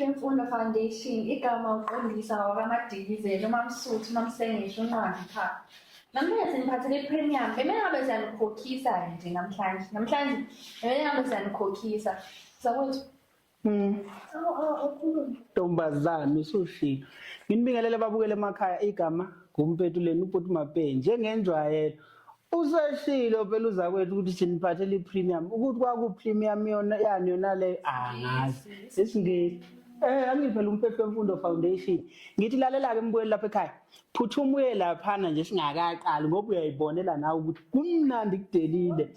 Mfundo Foundation, igama uqondisa wakwaMadikizela, uMamsuthu, uMamsengisho, uNqwambi qha. Namhlanje siniphathele i-premium, bemele ngabe siyanikhokhisa-ke nje namhlanje. Namhlanje bemele ngabe siyanikhokhisa. Zakwethu. Awu awu awukhulume. Ntombazane usushilo. Nginibingelele babukele emakhaya igama nguMpetuleni uBhuti Mape njengenjwayelo. Useshilo phela uzakwethu ukuthi siniphathele i-premium. Ukuthi kwaku-premium yona yani yona leyo angazi. Isingisi. Angiphela uMphehlo Wemfundo Foundation. Ngithi lalela-ke mbukeli lapha ekhaya. Phuthuma uye laphana nje singakaqali ngoba uyayibonela nawe ukuthi kumnandi kudelile.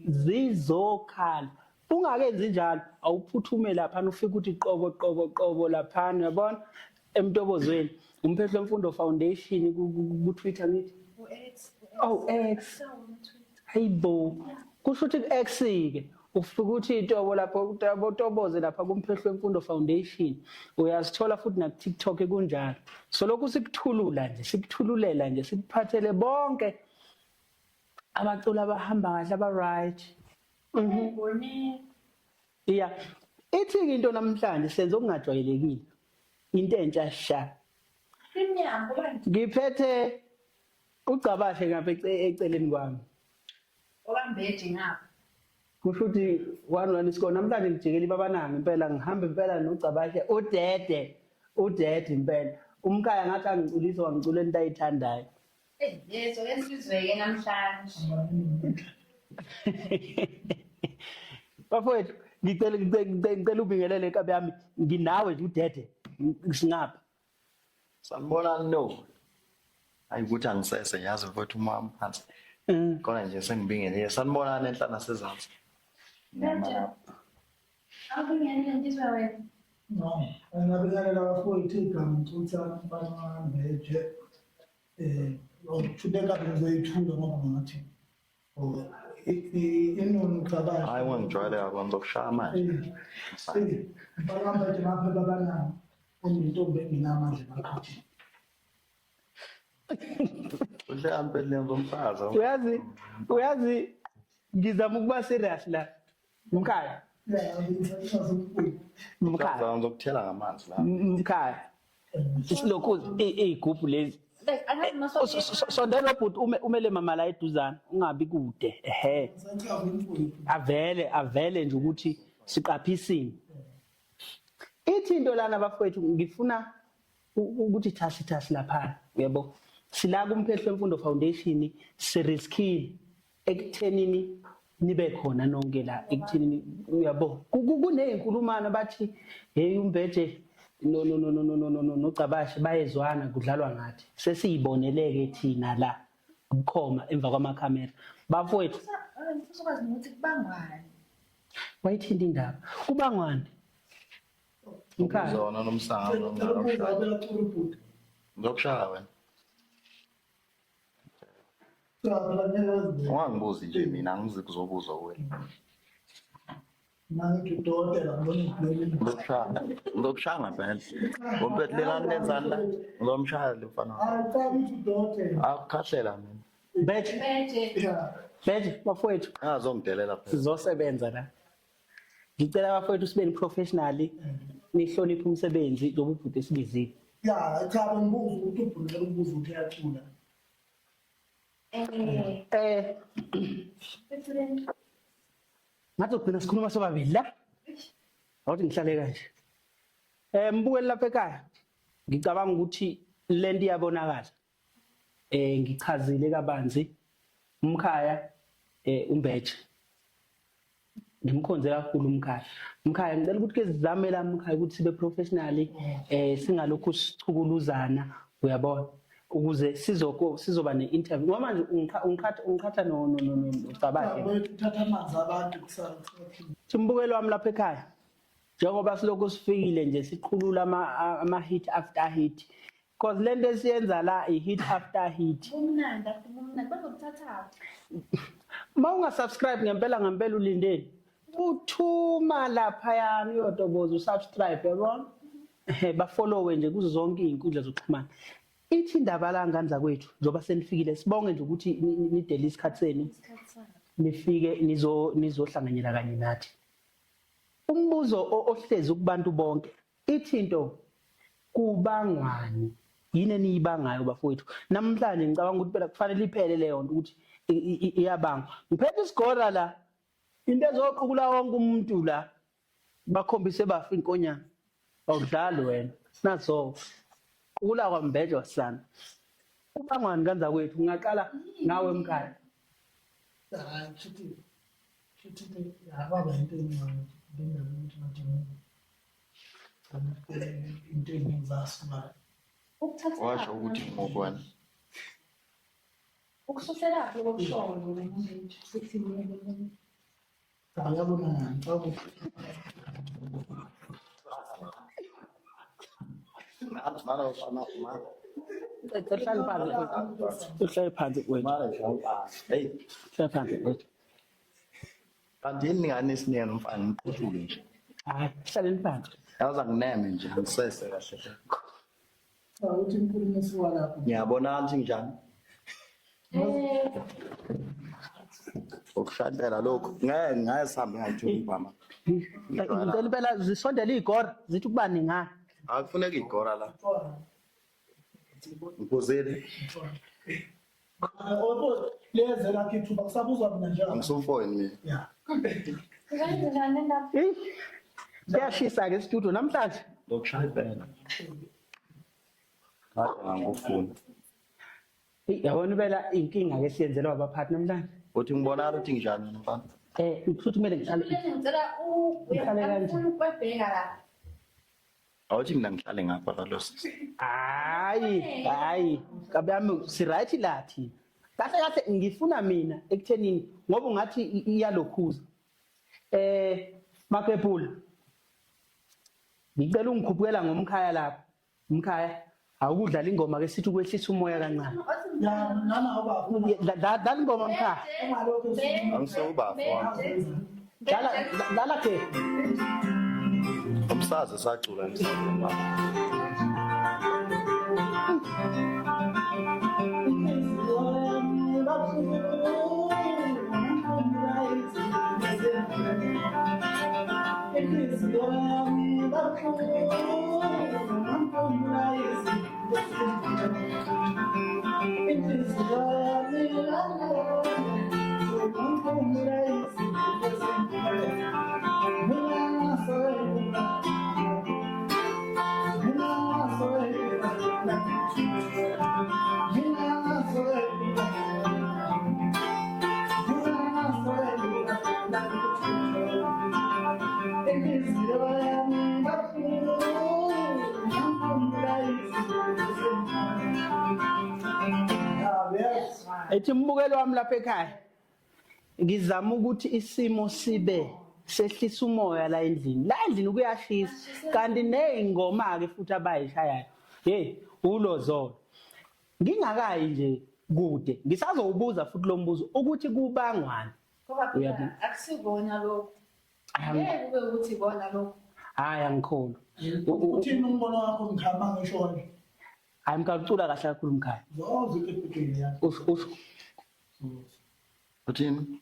Zizokhala. Ungakenzi njalo awuphuthume laphana ufike uthi qobo qobo qobo laphana uyabona emtobozweni uMphehlo Wemfundo Foundation ku-Twitter ngithi. U-X. Oh X. Hayibo. Kusho ukuthi ku-X ke ufike uthi itobo lapho utoboze lapha kuMphehlo Wemfundo Foundation uyasithola futhi na TikTok kunjalo. So lokhu sikuthulula nje sikuthululela nje sikuphathele bonke abaculi abahamba kahle aba right. Yeah. Ithi into namhlanje senze okungajwayelekile. Into entsha sha. Premium ngoba Ngiphethe uGcabashe ngapha eceleni kwami. Obambeje ngapha. Kusho ukuthi 1-1 iscore namhlanje ngijikela ibabananga impela ngihamba impela noGcabashe udede udede impela. Umkhaya ngathi angiculise wangicula into ayithandayo. Yeso esizweke namhlanje. Bafowethu ngicela ngicela ngicela ubingelele nkabi yami nginawe nje udede singapha. Sanibonani no. Hayi ukuthi angisese yazi mfowethu uma phansi. Khona nje sengibingelele. Sanibonani enhla nasezansi. Manje. Awubingelele ngizwe wena. No, ngingabingelela abafowethu igama uNtuthane umfana wambeje. Kushuthi enkabi ngizoyithula ngoba ngathi oh, inunu ucabanga. Hayi ungangijwayele kabi ngizokushaya manje. Mfana wambeje ngapha babanani onentombi engenamandla emakhwapheni. Uhleka mpela ngizomfaza. Uyazi uyazi ngizama ukuba serious la. Mkhaya. Mkhaya. Ngizokuthela ngamanzi la. Mkhaya. Isilokhu izigubhu lezi. Sondela bhuti ume umele mama la eduzane ungabi kude ehe. Avele avele nje ukuthi siqaphisini. Ithi into lana bafowethu ngifuna ukuthi thasi thasi lapha uyabo. Sila kuMphehlo Wemfundo Foundation siriskile ekuthenini nibe khona nonke la ekuthenini uyabo kuney'nkulumano bathi hey uMbeje no no no no no no no noGcabashe bayezwana kudlalwa ngathi sesiyiboneleke thina la bukhoma emva kwamakhamera bafowethu. Ngifisa ukwazi ukuthi kubangwani. Wayithinta indaba kubangwani mkhaya Zona nomsangano. Ngizokushaya wena. Ungangibuzi nje mina angizi kuzobuza wena. Ngizokushaya. Ngizokushaya ngempela. Ngompetulelani nenzani la? Ngizomshaya le mfana. Akukhahlela mina. Beje. Beje bafowethu. Angazongidelela phela. Sizosebenza la. Ngicela bafowethu sibe professional nihloniphe umsebenzi lobu bhuti esibizile. Ya, cha bengibuza ukuthi ubhuti ukubuza ukuthi uyacula. Ngathi ugcina sikhuluma sobabili la. Awuthi ngihlale kanje. Mbukeli lapha ekhaya. Ngicabanga ukuthi lento iyabonakala. Ngichazile kabanzi umkhaya uMbeje. Ngimkhonze kakhulu umkhaya. Mkhaya ngicela ukuthi ke sizame la mkhaya ukuthi sibe professional singalokhu sichukuluzana uyabona ukuze sizoko sizoba ne-interview ngoba manje ungiqhatha ungiqhatha no no no noCabashe. Uthatha amanzi abantu kusasa. Simbukelo wami lapha ekhaya. Njengoba silokhu sifikile nje siqhulula ama hit after hit. Cause lento esiyenza la i hit after hit. Kumnandi after kumnandi bazokuthatha. Uma unga-subscribe ngempela ngempela ulindeni. Buthuma laphayana uyotoboza usubscribe yabona. Ehe bafollowe nje kuzo zonke izinkundla zokuxhumana. Ithi indaba la ngane zakwethu njengoba senifikile sibonge nje ukuthi nidele isikhathi senu nifike nizo nizohlanganyela kanye nathi. Umbuzo ohlezi kubantu bonke. Ithi into kubangwani yini eniyibangayo bafowethu namhlanje ngicabanga ukuthi phela kufanele iphele leyo nto ukuthi iyabangwa ngiphethe isigora la into ezoqukula wonke umuntu la bakhombise bafa inkonyana awudlali wena nazo qukula kwambejwa sana ubangwani kanza kwethu ngingaqala ngawe mkhaya hayi kushuthi kushuthi akwaba into encane lendaba yokuthi manje into ey'ningi zasuka Washo ukuthi ngokwana. Ukususelaphi okushoyo wena nje? Cha uyabona ngani xa Uhlale phansi uhlale phansi wethu. Hey, Uhlale phansi wethu. kanti yini ngani esinika lo mfana ngiqhuthule nje. Hayi, hlaleni phansi. Yazi angineme nje angisese kahle. Cha uthi inkulumo esuka lapho. Ngiyabona ukuthi njani. Eh, Ukushadela lokho. Ngeke ngeke sihambe ngayithola ibhama. Ngicela impela zisondele iy'gora zithi ukuba ningana. Akufuneki igora la. Ngiphuzile. Leze lakho ithuba kusabuzwa mina nje. Angisumfowenu mina. Yeah. Kanjani indaba? Eyi, kuyashisa-ke studio namhlanje. Ndokushaya impela. Kade ngangikufuna. Eyi, yabona impela inkinga-ke siyenzelwa abaphathi namhlanje. Uthi ngibonakala ukuthi nginjani mina mfana? Eh, futhi kumele ngihlale Ngicela u Ngihlale kanje. uyafuna ukubheka la. Awuthi mina ngihlale ngapha la lo sisi. Hayi, hayi, kabi yami si right la thina. Kahle kahle ngifuna mina ekuthenini ngoba ungathi iyalokhuza. Eh, Makepula. Ngicela ungikhuphukela ngomkhaya lapha. Mkhaya, awukudlala ingoma ke sithi ukwehlisa umoya kancane. Ya nana ubaba. Dlala ingoma mkhaya. Ungalokhu Angisewubafo wami. Dlala dlala ke. Umsazi sacula emsakazweni baba. Ethi mbukelo wami lapha ekhaya. Ngizama ukuthi isimo sibe sehlisa umoya la endlini. La endlini kuyashisa kanti nezingoma ke futhi abayishayayo. Hey, ulozolo. Ngingakayi nje kude. Ngisazowubuza futhi lo mbuzo ukuthi kubangwani. Ngoba phela Uyabona. akusikona lokho. Ngeke kube ukuthi ikona lokho. Hayi angikholwa. Uthini umbono wakho mkhama ngisho kanje? Hayi mkhaya ucula kahle kakhulu mkhaya. Zoze ikepekeni yakho. Usho usho. Uthini?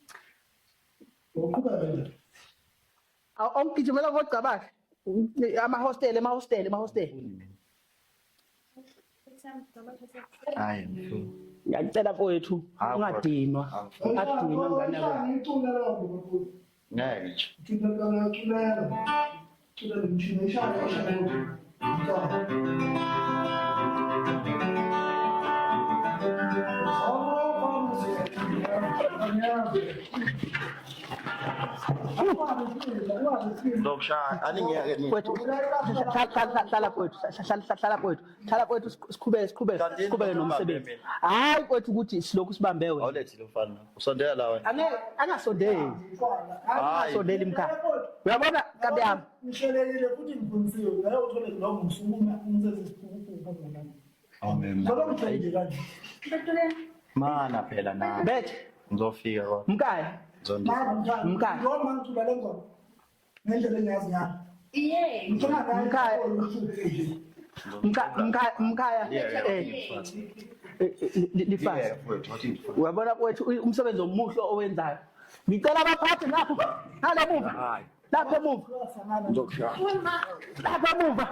Uqhubeka nje. Awugijimela kogcabakhe. Ama hostel, ema hostel, ema hostel. Hayi ngifuni. Ngiyacela mfowethu Hayi, ungadinwa. Angifuni. Ungadinwa ngane yami. Ngicula lokho baba. Ngeke nje. Cula cula cula. Cula umshini ishaya ishaya. Ndokushaya aningeke ni. Mfowethu hlala mfowethu hlala mfowethu hlala mfowethu siqhubeke siqhubeke Kanti yini siqhubeke ubambe nomsebenzi. mina? Hayi mfowethu ukuthi silokhu sibambe wena. Awulethi lo mfana. Usondela la wena. Angeke angasondeli. Hayi. Angasondeli mkhaya. Uyabona kabi yami. Ngihlelekile futhi ngifundisiwe. Ngeke uthole noma ngisukuma ngizenze isiphukuphuku mina. Amen. Ngoba ngithembile kanje. Mana phela na. Bethe Ngizofika kodwa. mkhaya. Ngizondisa. Mkhaya. Noma ngicula le ngoma ngendlela engiyazi ngayo. Iye. Ngicela ngayo. Mkhaya. Mkhaya mkhaya eh lifasi. Yeah, mfowethu, wathi ngifuna. Uyabona mfowethu umsebenzi omuhle owenzayo. Ngicela abaphathi ngapho. Ngale muva. Hayi. Lapha emuva. Ngizokushaya. Lapha emuva.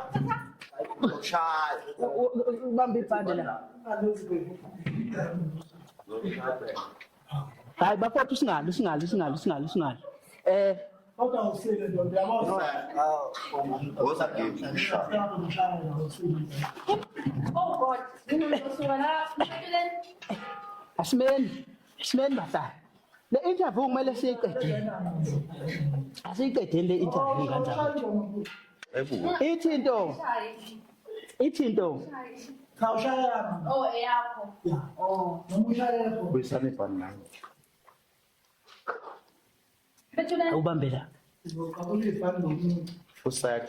Ngizokushaya. Ubamba ibhande la. Hayi bafowethu singali singali singali singali singali. Eh Kodwa awusile ndoda uyabona. Woza kimi ngishaya. Oh God, nginosuka la. Mfethu asimeni asimeni bahlali. Le interview kumele siyiqedele. Asiyiqedele le interview kanjalo. Ebuka. Ithi into, ithi into. Cha ushaya Oh, eyakho. Ya. Oh. Noma ushaya lapho. Buyisana ibhande nami. Mfethu le Awubambe la. Uzoqabula ibhande nomuntu. Usek.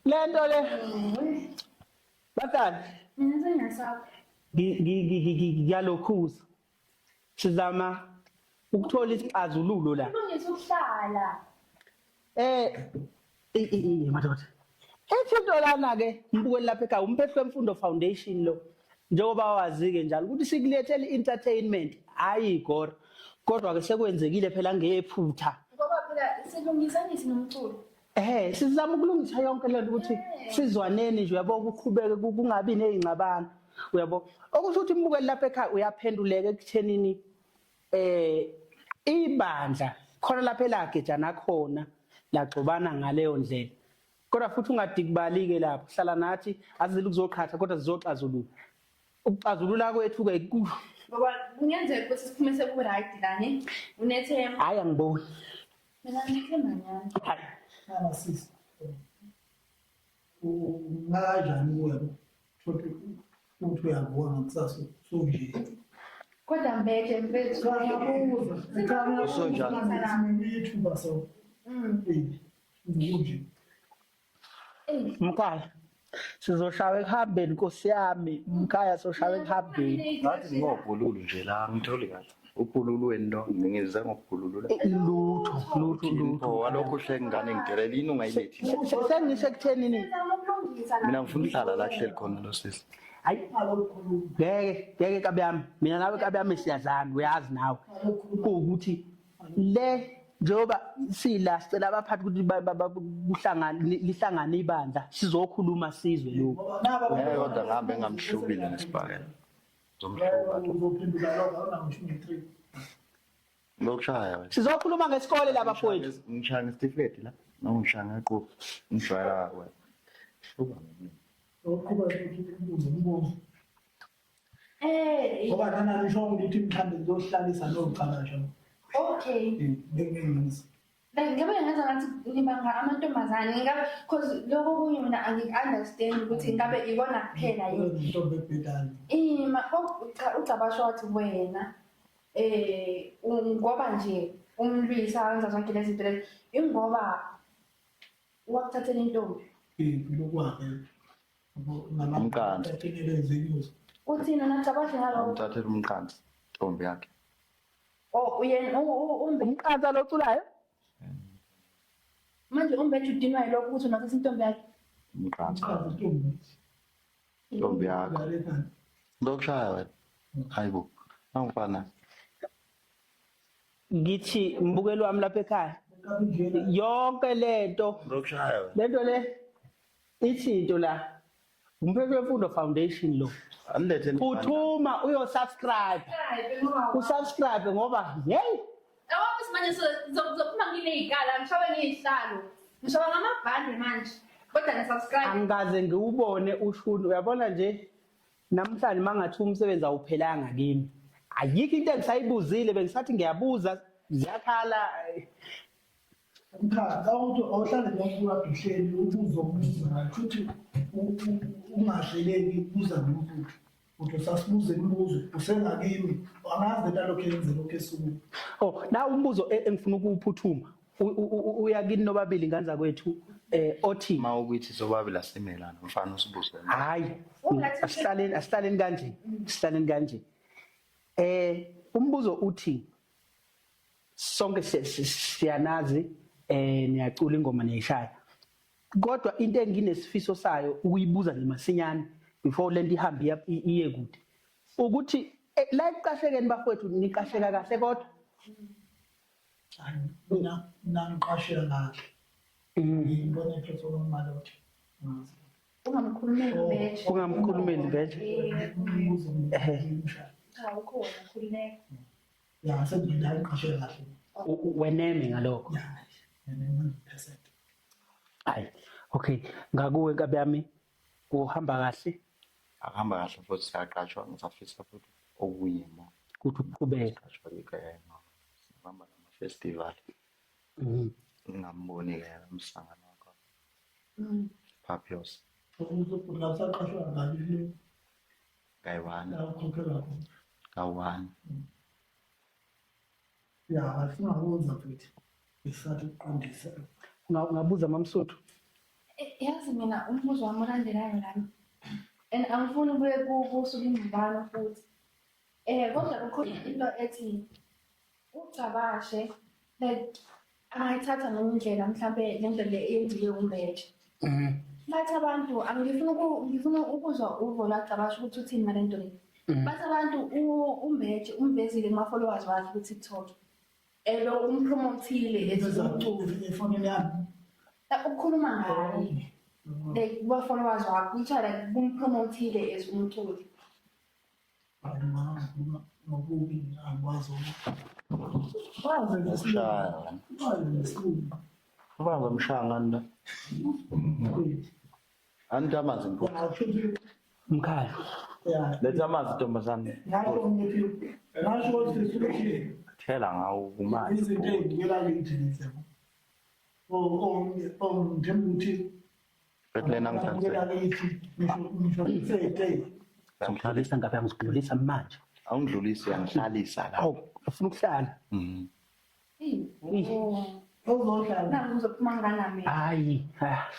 Le nto le bahlali mina sengiyasaba. ngiyalokhuza. Sizama ukuthola isixazululo la. Kulungisa ukuhlala. Eh eh madoda. Ethi into lana ke mbukeli lapha ekhaya uMphehlo Wemfundo Foundation lo njengoba wazi ke njalo ukuthi sikulethele entertainment hayi igora kodwa ke sekwenzekile phela ngephutha. Ngoba phela silungisanisi nomculo. Eh sizama ukulungisa yonke lento ukuthi sizwaneni nje uyabo kuqhubeke kungabi nezingxabano uyabo okusho ukuthi umbukeli lapha ekhaya uyaphenduleka ekuthenini eh ibandla khona lapha elagejana khona lagxobana ngaleyo ndlela kodwa futhi ungadikibali-ke lapho hlala nathi azile ukuzoqhatha kodwa sizoxazulula ukuxazulula kwethu-ke Ngoba kungenzeka ukuthi siphume seku-right la ne. Unethemba. Hhayi angiboni. Mina nginethemba nyana. Hhayi. Mama sisi. Ungakanjani kuwena? Thothi uthi uyavuka ngakusasa sunje. Kodwa mbethe mfethu. Cha ngiyabuza. Cha ngiyabuza. Ithuba so. Eh. Nje. Eyi. Mkhaya sizoshawa ekuhambeni nkosi yami mkhaya soshawa ekuhambeni. Ngathi ngingobhululu nje la ngitholi kahle. Ubhululu weni lo ngize ngobhululu la. Lutho lutho lutho. Pho walokhu uhleka ingane ngidelela yini ungayilethi la. Sengisho ekuthenini Sizama ukulungisa la. Mina ngifuna ukuhlala la kuhleli khona lo sisi. hayi ngeke ngeke kabi yami mina nawe kabi yami siyazana uyazi nawe kuwukuthi le njengoba sila sicela abaphathi ukuthi kuhlangane lihlangane ibandla sizokhuluma sizwe lokhu. Ngeke kodwa ngihambe ngingamhlubile nesibhakela. Ngizomhluba lo. Uzophendula lokho awunawo ngisho ne-three. Ngizokushaya wena. Sizokhuluma ngesikole la bafowethu. Ngishaya ngesitifiketi la. Noma ngishaya ngequpha. Ngijwayela wena. Hluba mina. Uqhuba ukuthi umbuzo umbuzo. Eh, Ngoba nana nisho ukuthi mhlawumbe ngizohlalisa nocala nje. okay. Bengingisi. Like ngabe ngenza ngathi ngibanga amantombazane ngabe cause lokho kunye mina angiku-understand ukuthi ngabe ikona kuphela yini. Intombi ebhedayo. Ima cha ucabasho wathi wena eh ngoba nje umlwisa wenza zonke lezi zinto lezi ingoba wakuthathela intombi. Eh lokwakhe. Umqansa. Uthini nacabashe ngalokho? Umthathela umqansa intombi yakhe. Oh uyena umbe Umqansa loculayo? manje umbethe udinwa yilokho ukuthi unathatha intombi yakhe. Umqansa. Intombi yakho. Ngizokushaya wena. Hayibo. Angifana. Ngithi mbukeli wami lapha ekhaya. Yonke lento Ngizokushaya wena. lento le ithi into la. Umphetho Wemfundo Foundation lo. Anilethe Phuthuma uyosubscribe. Usubscribe ngoba hey Yabo manje sizophuma ngileyikala ngishawe ngezihlalo. Ngishawa ngamabhande manje. Kodwa na subscribe. Angikaze ngiwubone ushuni uyabona nje namhlanje mangathi umsebenzi awuphelanga kimi. Ayikho into engisayibuzile bengisathi ngiyabuza ziyakhala. Mkhaya, awuthi awuhlale nje kade uhleli ubuze umbuzo futhi ungahleleki ubuza nombuzo. Uthi usasibuza imibuzo usengakimi angazi lento alokhu yenze lokhu esuku. Oh, na umbuzo engifuna ukuwuphuthuma uyakini nobabili nganza kwethu othi Uma ukuthi sobabili asimelana mfana usibuze. Hayi, asihlaleni asihlaleni kanje, sihlaleni kanje. Umbuzo uthi sonke siyanazi niyacula ingoma niyishaya. Kodwa into enginesifiso sayo ukuyibuza nje masinyane before lento ihambe iye kude. Ukuthi la ekuqashekeni bafowethu niqasheka kahle kodwa. Mina mina ngiqashela kahle. Ngibona iphethe uMalothe. Ungamkhulumeli mbeje. Ungamkhulumeli mbeje. Umbuzo ngimshaya. Cha ukhona khululeka. Ya sengidala ngiqashela kahle. Weneme ngalokho. Ya, 100%. Hayi. Okay, ngakuwe nkabi yami kuhamba kahle. Akuhamba kahle futhi siyaqashwa ngisafisa futhi okunye mo. Kuthi ukuqhubeka. Qashwa ke sihamba nama-festival. Ngingamboni ke umsangano wakho. Papios. Ukuthi la usaqashwa kahle Kayi-one. la ukhokhelwa khona. Kawu-one. Ya, afuna ukuza futhi. Ngisathi ukuqondisa. Ungabuza Mamsuthu. Yazi mina umbuzo wami olandelayo lana. And angifuni kuye kusuke ingxabano futhi. Kodwa kukhona into ethi ucabashe like angayithatha ngenye indlela mhlambe le ndlela eyenziwe uMbeje. Bathi abantu angifuna ngifuna ukuzwa uvo lwacabashe ukuthi uthini ngale nto le. Bathi abantu uMbeje umvezile kuma-followers wakhe ku-TikTok. Elo umpromothile as umculi. Efonini yami. Ukukhuluma ngaye. Like kuba-followers wakhe kuthiwa like kumpromothile as umculi. Ngokubi angikwazi Ukushaya. Wazi Uba ngomshaya ngani la? Anti amanzi mfowethu. Mkhaya. Ya. Letha amanzi ntombazane. Ngasho ngithi ngasho ukuthi solution Thela ngawo kumanzi. izinto ey'bukela kwi-internet yabo. O ngithemba ukuthi Mfethu lena ngibukela ngihlalise. kithi ngisho ngisho isey'teyi. Ngidlulisa ngabe ngizidlulisa manje. Awungidlulisi uyangihlalisa la. Oh, ufuna ukuhlala. Mhm. Oh. Ozohlala. Nangu uzophuma nganami. Hayi.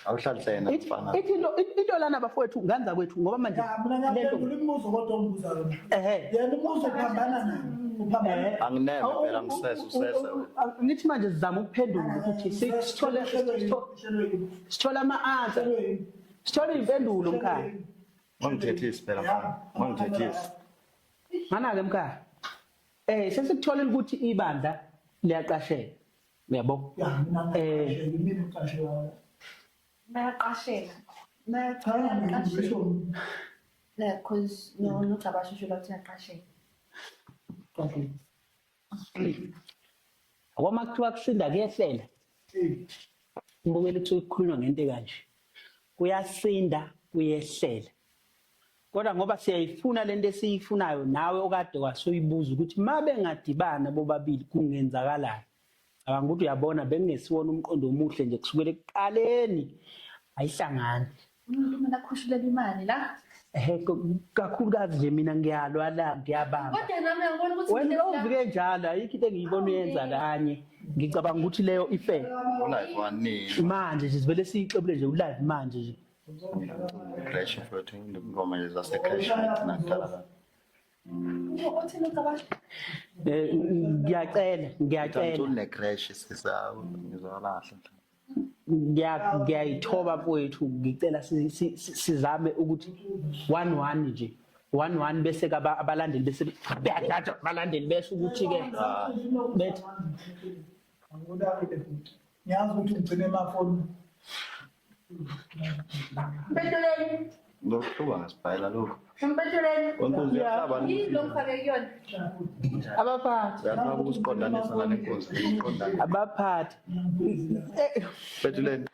Awuhlalise yena mfana. Ithi into lana bafowethu nganza kwethu ngoba manje Ya mina ngiyaphendula imibuzo kodwa ongibuza yona. Yena umbuzo uphambana nani? Uphambana. Angineme phela ngisese usese wena. Ngithi manje sizama ukuphendula ukuthi sithole sithole ama-answer. Sithole impendulo mkhaya. Ungithethisi phela mfana. Ungithethisi. Mana-ke mkhaya. Sesikutholile ukuthi ibandla liyaqashela. Uyabo? Ya mina ngiyaqashela, mina ngiqashela. Bayaqashela. Cha mina ngisho Yeah, cause no no cabashe usho bathi uyaqashela. kahle. Akoma kuthiwa kusinda kuyehlela. Mbukela kuthiwa kukhulunywa ngento kanje. Kuyasinda kuyehlela. Kodwa ngoba siyayifuna lento esiyifunayo nawe okade wasuyibuza ukuthi mabengadibana bobabili kungenzakalani. Cabanga ukuthi uyabona bengesiwona umqondo omuhle nje kusukela ekuqaleni ayihlangani. Umuntu kumele akhushulela imali la. Kakhulukazi nje mina ngiyalwa la ngiyabamba. Kodwa nami ngiyabona ukuthi wena uvike njalo ayikho into engiyibona uyenza kanye. Ngicabanga ukuthi leyo ifair. Ulive wanini? Manje nje sivele siyixebule nje ulive manje nje. Crash mfowethu ingoma nje zase crash ngigcina kudala la. Uthini ucabashe? Ngiyacela, ngiyacela. Ngicela ne crash sisa ngizwakala kahle. Ngiyayithoba mfowethu ngicela sizame ukuthi 1-1 nje. 1-1 bese abalandeli bese beyadada abalandeli besho ukuthi ke bethi Angibonakele futhi. Ngiyazi ukuthi ngigcine emafoni. Mpetuleni. Ngokuhluka ngesibhayela lokho. Mpetuleni. Wenkunzi uyahlaba Yini lo ngifake kuyona? Abaphathi. Uyahlaba ukusiqondanisa nale nkunzi. Isiqondane. Abaphathi. Mpetuleni.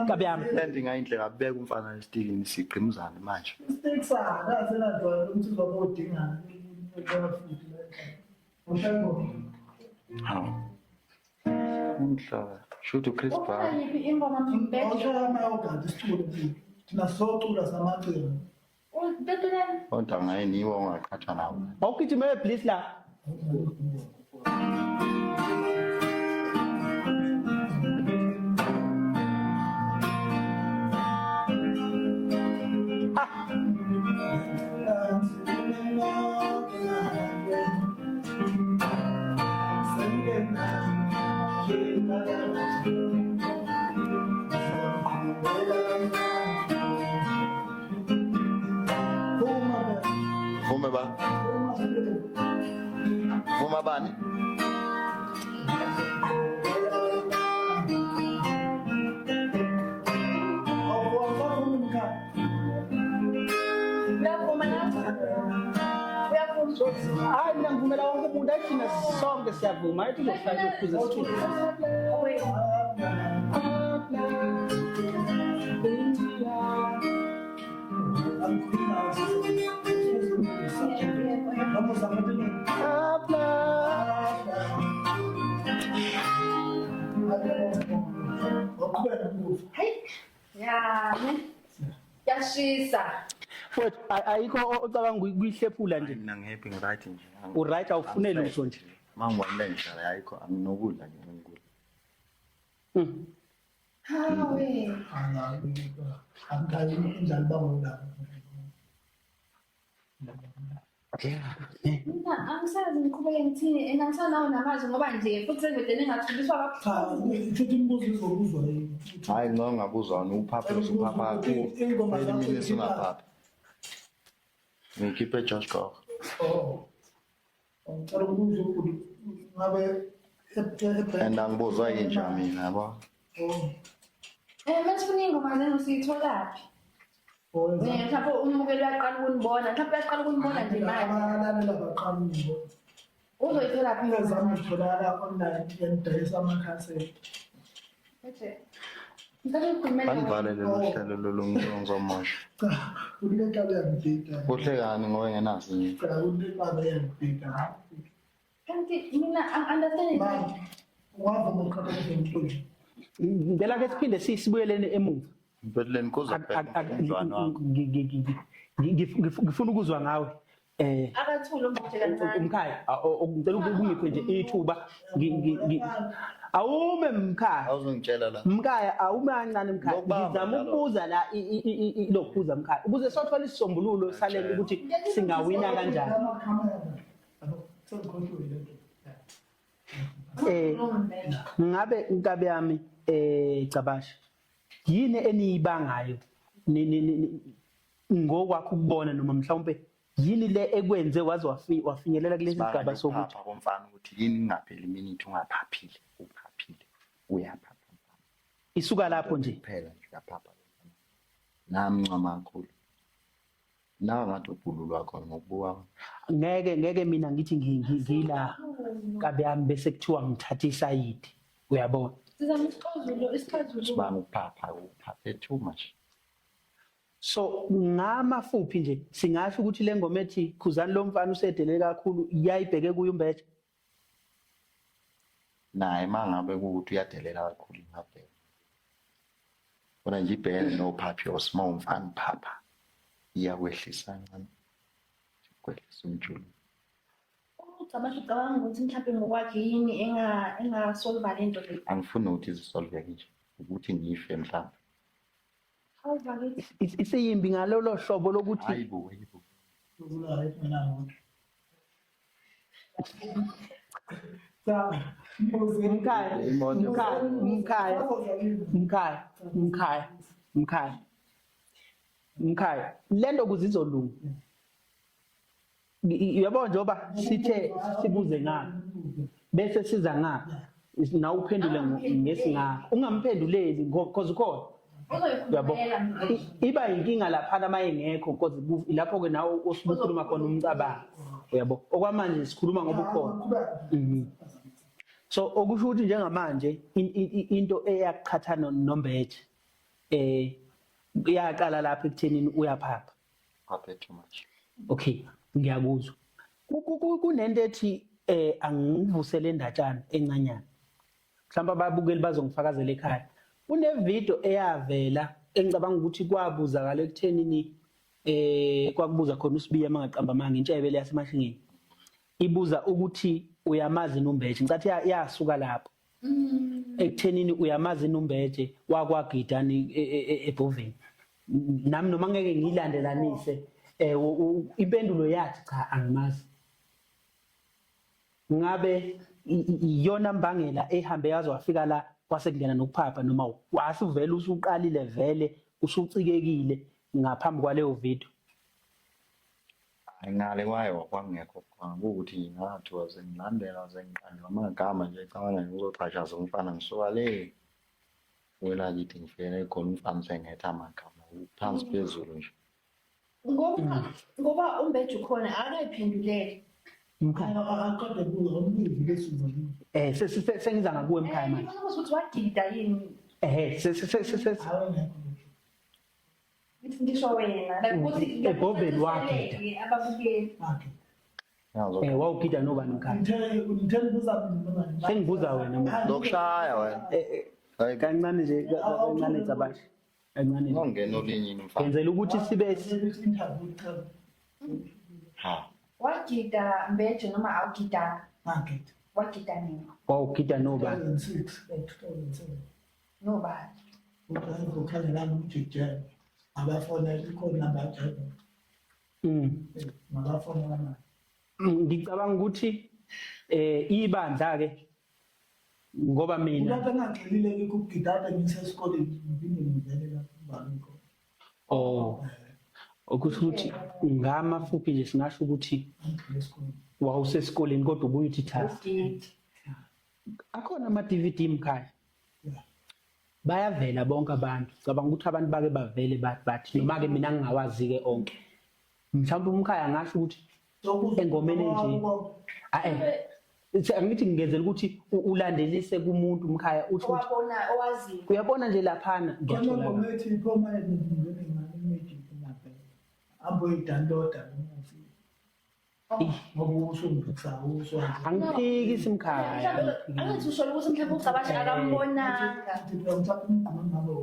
Kabi yami. Lento ingayinhle kabeka umfana esitikini sigqimuzane manje. Istikisana asenadwa ukuthi uzobodingana. Futhi. Ushaya Hawu. Umhlaba. Shoot uChris Ufuna Brown. yiphi ingoma Mbeje? Awushaya amayogadi isicule mfethu. Thina socula samaciko. Mpetuleni. Kodwa ngayiniwe ongaqhatha nawo. Awugijime please la. Vume ba? Vuma bani? Uyavuma? Hayi, mina ngivumela wonke umuntu. Ayi, thina sonke siyavuma. Ayithi uzohlala uphuze sithule. Wait. Hayi. Ya, ne? Yashisa. Mfowethu, ayikho ocabanga ukuyihlephula nje? Mina ngi-happy, ngi-right nje. U-right, awufune lutho nje? Uma ngibonile ndlala ayikho, anginokudla nje ngikudla. Hawe. Angikhayi indlala bangolabo. Mina angisazi ngiqhubeke ngithini and angisanawo namazwi ngoba nje futhi sengivele ngingathuliswa Cha, kabuhlungu. futhi imibuzo izobuzwa yini? Hayi, ngcono ngabuzwa wona uphaphe usuphapha kakhulu. Ingoma Phela zakho imini ikhipha- usungaphaphi. Ngikhiphe Josh Gogo. Oh. Ngicela ukubuza ukuthi ngabe And angibuzwa yinja mina, yabo. Oh. Masifuna iy'ngoma zenu siyitholaphi? Oh. Mhlawumbe umbukeli uyaqala ukunibona, mhlawumbe uyaqala ukunibona nje manje. Abalalela baqala ukungibona. Uzoyitholaphi ingoma Ezami zakho? zitholakala online, ngiyadayisa amakhasethi. Manje, ngicela ukukhulumela wena. Bangivalele lo hlelo lolu ngizomosha. Cha, kunenhlalo yangibhida. Kuhle kani ngoba ngenazi nje. Cha, kunenhlalo yangibhida. Kanti mina angi-understand. Manje, ungavuma ukuqhathanisa nomculo? Ngicela ke siphinde sibuyelene emuva. Empeleni kuzophela umdlwane wakho. Ngifuna ukuzwa ngawe. Akathule umbuthe kancane. Umkhaya, ngicela ukungiphe nje ithuba. Awume mkhaya. Awuzongitshela la. Mkhaya, awume kancane mkhaya. Ngokubamba Ngizama njalo. ukubuza la lokhuza mkhaya. Ukuze sothola isisombululo salento ukuthi singawina kanjani. Amakhamera. Yabo, sengikhohliwe le nto. Ngabe inkabi yami Cabasha, yini eniyibangayo ngokwakho ukubona, noma mhlawumbe yini le ekwenze waze wafinyelela kulesi sigaba sokuthi Ukuphapha komfana, ukuthi yini ingapheli minute ungaphaphile, uphaphile, uyaphapha. Isuka lapho nje? Kuphela nje, uyaphapha. Nami ncoma kakhulu. Nawe ngathi ubhululwa khona ngokubuka. Ngeke mina ngithi ngila kabi yami bese kuthiwa ngithatha isayidi, uyabona? Sizama isixazululo, isixazululo. Sibanga ukuphapha, uphaphe too much. So ngamafuphi nje singasho ukuthi le ngoma ethi khuzani lo mfana usedelele kakhulu yayibheke kuye uMbeje? Naye mangabe kuwukuthi uyadelela kakhulu ingabheka. Kodwa nje ibhekene nophaphi osima umfana phapha. Iyakwehlisa kancane. Kwehlisa umjuluko. Ucabanga ucabanga ukuthi mhlawumbe ngokwakhe yini engasolva le nto le? Angifuni ukuthi izisolveke nje. Ukuthi ngife mhlawumbe. Hawu bakithi. Isiyimbi ngalolo hlobo lokuthi Hayibo, hayibo. Ukula ayingenamoto. Cha, Mkhaya, mkhaya, mkhaya, mkhaya, mkhaya, mkhaya, mkhaya, lento kuze izolunga. Uyabona, njengoba sithe sibuze ngapha bese siza ngapha, nawe uphendule ngesingakho, ungamphenduleli because ukhona, uyabo? Uzoyikhulumela. Iba inkinga laphana uma engekho, because lapho-ke nawe osubukhuluma khona umcabango, uyabo? Okwamanje sikhuluma ngoba ukhona. So okusho ukuthi njengamanje into eyakuqhatha noMbeje iyaqala lapha ekuthenini uyaphapha. Phaphe too much. Okay, ngiyakuzwa. Kunento ethi angivusele indatshana encanyana, mhlawumbe ababukeli bazongifakazela ekhaya. Kune video eyavela engicabanga ukuthi kwabuzakala ekuthenini kwakubuza khona uSibiya, mangaqamba amanga, intshebe leyasemashingeni, ibuza ukuthi uyamazi noMbeje. Ngicathi yasuka lapho ekuthenini uyamazi noMbeje wakwagidani ebhoveni. Nami noma ngeke ngiyilandelanise, impendulo yathi cha, angimazi. Ngabe iyona mbangela ehambe yaze wafika la kwase kungena nokuphapha, noma wasuvele usuqalile vele usucikekile ngaphambi kwaleyo video? Hayi, ngale kwayo kwakungekho khona, kuwukuthi ngathiwa sengilandela sengiqanjwa amagama nje, cabanga nje uzoxhashaza umfana ngisuka le welakithi, ngifikele khona umfana sengetha amagama phansi phezulu nje. Ngoba uMbeje ukhona akayiphendulele. Mkhaya. Aqede kuzo umbizi lesuzo. Eh sengiza ngakuwe mkhaya manje. Ngifuna ukuzwa ukuthi wagida yini. Eh se se se se Awengekho. Ngisho wena like ukuthi Ebhoveni wagida. Ababukeli. Wagida. Eh wawugida nobani mkhaya? Ngithe ngibuza mina manje. Sengibuza wena manje. Lokushaya wena. Eh kancane nje kancane cabashe. Kancane nje. Ungena olinyini mfana. Ngenzela ukuthi sibe interview cha. Ha. Wagida Mbeje noma awugidanga? Wagida. Wagida nini? Wawugida nobani? 2006 2007. Nobani? Uqala ukukhangelana umjijelo. Abafonela ikhona number yakhe. Ngabafonela manje. Ngicabanga ukuthi ibandla ke ngoba mina Lapho engagxilile ke ukugidada ngisesikoleni ngiphinde ngivele lapho ngibani khona. Oh. Okusho ukuthi ngamafuphi nje singasho ukuthi Angigxile esikoleni. Wawusesikoleni kodwa ubuye uthi thasi. Ugida. Akhona ama DVD mkhaya. Yeah. Bayavela bonke abantu. Cabanga ukuthi abantu bake bavele bathi noma ke mina ngingawazi ke onke. Mhlawumbe umkhaya ngasho ukuthi engomeni nje. Angithi ngingenzela ukuthi ulandelise kumuntu umkhaya uthi owabona owaziyo. Uyabona nje laphana ngiyathola. Khona ngoma ethi iphoma ngene ngane magic ngapha. Ambo idownloada umufi. Ngoba usungiphisayo uswazi. Angiphiki simkhaya. Angithi usho ukuthi mhlawumbe uCabashe akambonanga.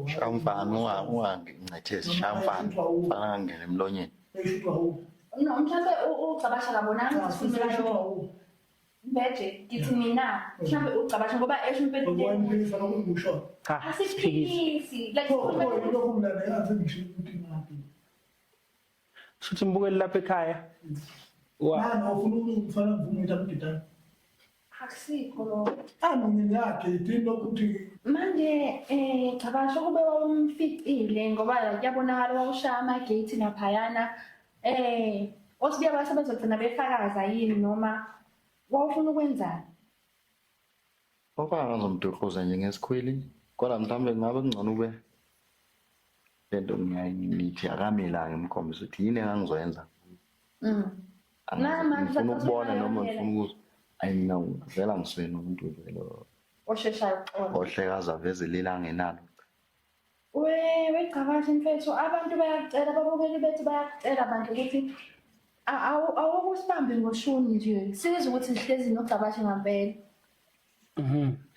Shamfana ungangincethezi shamfana. Fana ngene emlonyeni. No, mhlawumbe uCabashe akabonanga ukuthi ukhulumela Mbeje, ngithi mina mhlawumbe uCabashe ngoba esho impela. Cha, asiphikisi. Like Shuthi mbukeli lapha ekhaya. Wa ufuna umfana mvume utamgidana. Akusikho lokho. Angiyakhe lokuthi manje Cabashe kube wawumficile ngoba kuyabonakala wawushaya ama-gate laphayana. Osibuya base bazogcina befakaza yini noma wawufuna ukwenzani? Ngoba ngizomduquza nje ngesikhwili kodwa mhlawumbe kungabe kungcono ube lento ngithi akamila ngimkhombisa ukuthi yini engangizoyenza. Ngifuna ukubona noma ngifuna ukuzwa. Ayi mina ngivela ngisuke nomuntu vele osheshayo ukuxola. Ohlekaza veze lila angenalo. We Cabashe mfethu abantu bayakucela ababukeli bethu bayakucela abantu ukuthi awukusibambe ngoshuni nje. Sizwe ukuthi sihlezi noCabashe ngempela.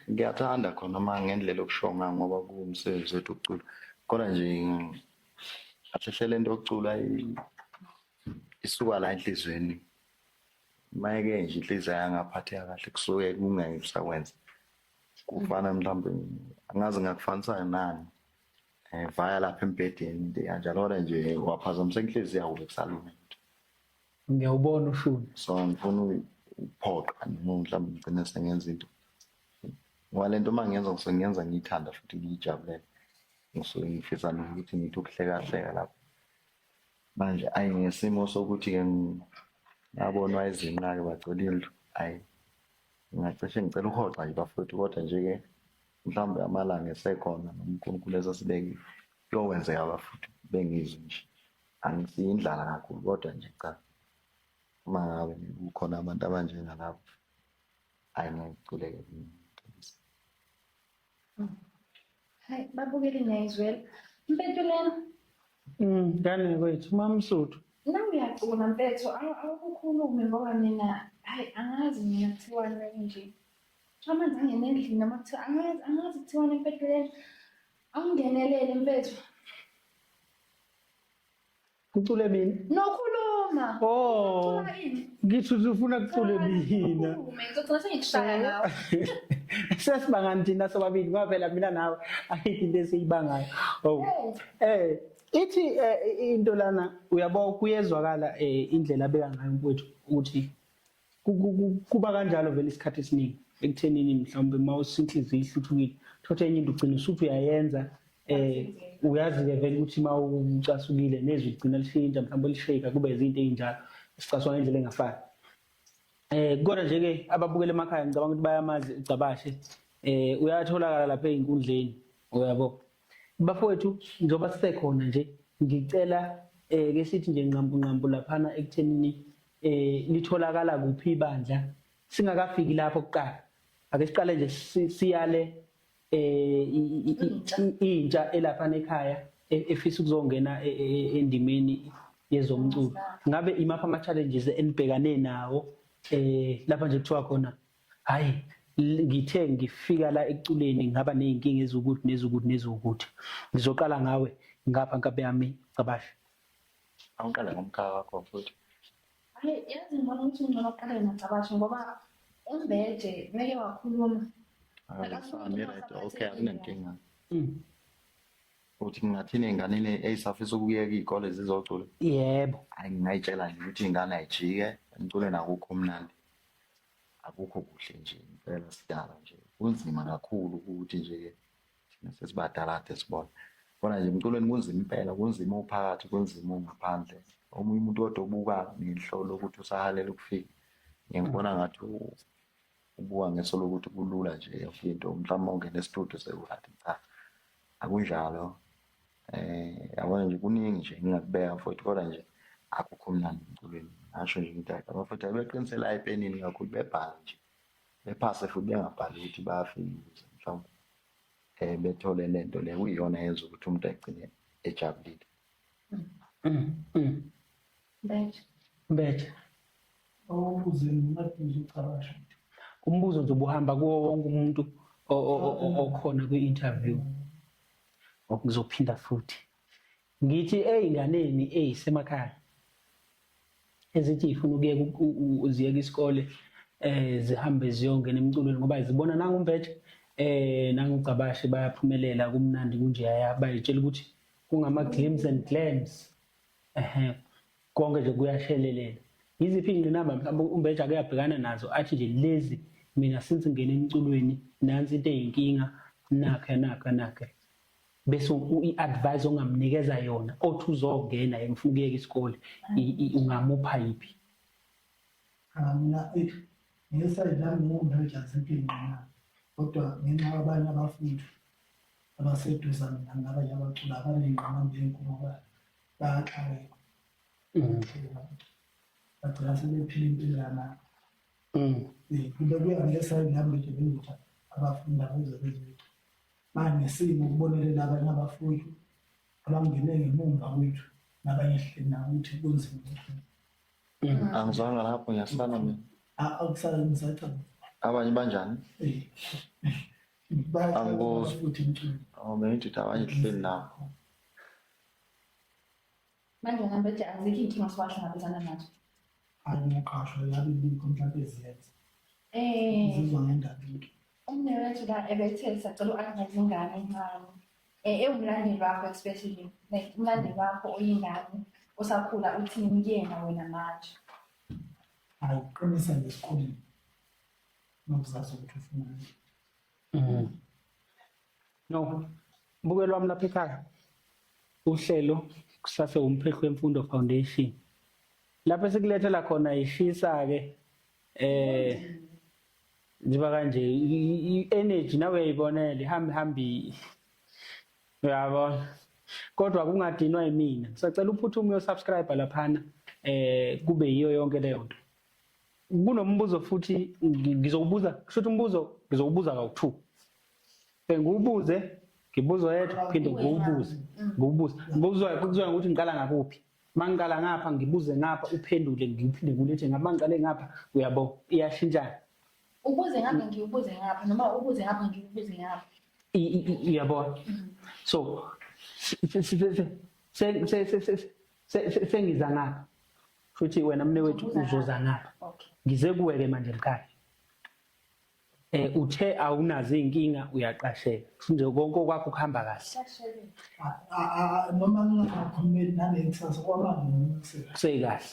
Ngiyathanda khona uma ngendlela yokushonga ngoba kuwumsebenzi wethu ukucula. Kodwa nje kahle lento yokucula isuka la enhlizweni. Mayeke nje inhliziyo yangaphatheka kahle kusuke kungeke kusakwenza. Kufana mhlawumbe angazi ngakufanisa nani. Vaya lapha embhedeni into kanjalo kodwa nje waphazamisa inhliziyo yakho kusalunga. Ngiyawubona ushuni. So ngifuna ukuphoqa noma mhlawumbe ngigcine sengenza into. Ngoba lento uma ngiyenza ngisuke ngiyenza ngiyithanda futhi ngiyijabulele. Ngisuke ngifisa nokuthi ngithi ukuhleka hleka lapho. Manje ayi ngesimo sokuthi ke ngabonwa izinqa ke bagcwele indlu. Ayi ngingacishe ngicela uhoxa nje bafowethu kodwa nje ke mhlawumbe amalanga esekhona noma uNkulunkulu esasibekile kuyokwenzeka bafowethu bengizwe nje. Angisiyo indlala kakhulu kodwa nje cha. Uma ngabe kukhona abantu abanjengalabo ayi ngeke ngicule. Hayi babukeli ngiyayizwela. Mfethu lena. Ngane kwethu mamsuthu. Nawe uyacula mfethu awukukhulume ngoba mina hayi angazi mina kuthiwani nje. Amanzi angene endlini noma kuthiwa angazi kuthiwani mfethu lena. Awungenelele mfethu. Kucule mina? Nokhuluma. Oh. Ngithi ufuna kucule mina. Ngizogcina sengikushaya nawe. Sesibangani thina sobabili ngoba phela mina nawe ayikho into esiyibangayo. Oh. Ithi into lana uyabo kuyezwakala indlela abeka ngayo mfowethu ukuthi kuba kanjalo vele isikhathi esiningi ekuthenini mhlawumbe mawusinhliziyo ihluthukile thothe enye into ugcina usuthi uyayenza uyazi ke vele ukuthi mawucasukile nezwi ligcina lishintsha mhlawumbe lishake kube izinto ezinjalo sicaswa ngendlela engafani. Kodwa nje ke ababukele emakhaya ngicabanga ukuthi bayamazi uCabashe. Uyatholakala lapha einkundleni uyabo. Bafowethu njengoba sisekhona nje ngicela Ke sithi nje nqampu nqampu laphana ekuthenini litholakala kuphi ibandla singakafiki lapho kuqala. Ake siqale nje siyale intsha elapha ekhaya efisa ukuzongena endimeni yezomculo. Ngabe imaphi ama challenges enibhekane nawo lapha nje kuthiwa khona hayi ngithe ngifika la ekuculeni ngaba nezinkinga eziwukuthi neziwukuthi neziwukuthi. Ngizoqala ngawe ngapha nkabi yami Gcabashe. Awuqale ngomkhaya wakho futhi. Hayi yazi ngibona ukuthi ngcono uqale noGcabashe ngoba uMbeje meke wakhuluma. Akasami right okay akunankinga. Uthi ngingathini ey'nganeni ey'safisa ukuyeka iy'kole zizocula? Yebo. Hhayi ngingayitshela nje ukuthi iy'ngane ayijike emculweni akukho mnandi. Akukho kuhle nje impela sidala nje. Kunzima kakhulu ukuthi nje-ke thina sesibadala kade sibona. Kona nje emculweni kunzima impela, kunzima uphakathi, kunzima ungaphandle. Omunye umuntu kodwa obuka ngenhlolo ukuthi usahalela ukufika. Ngibona ngathi ubuka ngeso lokuthi kulula nje yonke into mhlawumbe ungena estudio sekukathi cha akunjalo. Yabona nje kuningi nje engingakubeka mfowethu kodwa nje akukho mnandi emculweni. Ngasho nje ukuthi hhayi abafowethu abeqinisela epenini kakhulu bebhale nje bephase futhi bengabhali ukuthi bayafika ukuze mhlawumbe bethole le nto le kuyiyona yenza ukuthi umuntu agcine ejabulile. Mbeje. Mbeje. Awubuze ngingabuza uCabashe. Umbuzo nje ubuhamba kuwo wonke umuntu okhona kwi-interview. Ngizophinda futhi. Ngithi ey'nganeni ey'semakhaya ezithi y'funa ukuyeka ziyeke isikole zihambe ziyongena emculweni ngoba zibona nangu uMbeje nangu uGcabashe bayaphumelela kumnandi kunjeyaya bayitshela ukuthi kungama-glims and glams ehe konke nje kuyashelelela. Yiziphi iy'ngqinamba mhlawumbe uMbeje ake abhekana nazo athi nje lezi mina since ngingena emculweni nansi into eyinkinga nakhe nakhe nakhe bese i-advice ongamnikeza yona othi uzongena yena ufuna ukuyeka isikole ungamupha yiphi? Cha mina ngesayidi lami ngingumbeje azikho iy'ngqinamba kodwa ngenxa yabanye abafundi abaseduzane nami nabanye abacula abaney'ngqinamba ey'nkulu ngoba bayaxakeka. Bagcina sebephila impilo yamanga. Kube kuya ngesayidi lami nje bengithi abafundi abuze bezwe Banesimo ukubonelela abanye abafundi abangene ngemumva kwethu nabanye esihleli nabo ukuthi kunzima ukuthi Angizwanga lapho ngiyasala mina. Akusale ngisacabanga. Abanye banjani? Angikuzwa. Futhi umculo. Oh, bengithi ukuthi abanye sihleli nabo. Manje wena Mbeje azikho iy'nkinga osuwahlangabezana nazo. Hayi ngiqashwa yabe ibikho mhlawumbe eziyenza. Ngizizwa ngendaba into. Umnewethu la ebethe sacela u-advise ingane encane ewumlandeli wakho especially like umlandeli wakho oyingane osakhula uthini kuyena wena manje? Hayi uqinisa nje esikoleni nokuzazi ukuthi ufunani. No, mbukelo wami lapha ekhaya uhlelo kusase uMphehlo Wemfundo Foundation lapho esikulethela khona ishisa-ke njengoba kanje i-energy nawe uyayibonela ihambe hambi uyabona kodwa kungadinwa yimina ngisacela uphuthume uyosubscribe laphana kube yiyo yonke leyo nto kunombuzo futhi ngizowubuza kusho ukuthi umbuzo ngizowubuza kawu-two ngiwubuze ngibuze oyedwa phinde ngiwubuze ngiwubuze ngibuzwa kuzwa ukuthi ngiqala ngakuphi mangiqala ngapha ngibuze ngapha uphendule ngiphinde ngilethe ngapha mangiqale ngapha uyabo iyashintshana Ubuze ngapha ngiwubuze ngapha noma ubuze ngapha ngiwubuze ngapha. Uyabona so sengiza ngapha futhi wena mnewethu uzoza ngapha ngize kuwe-ke manje mkhaya uthe awunazo iy'nkinga uyaqasheka nje konke okwakho kuhamba kahle Noma ngingakhulumeli nangekusasa kwamanje ngikusekahle. Kusekahle.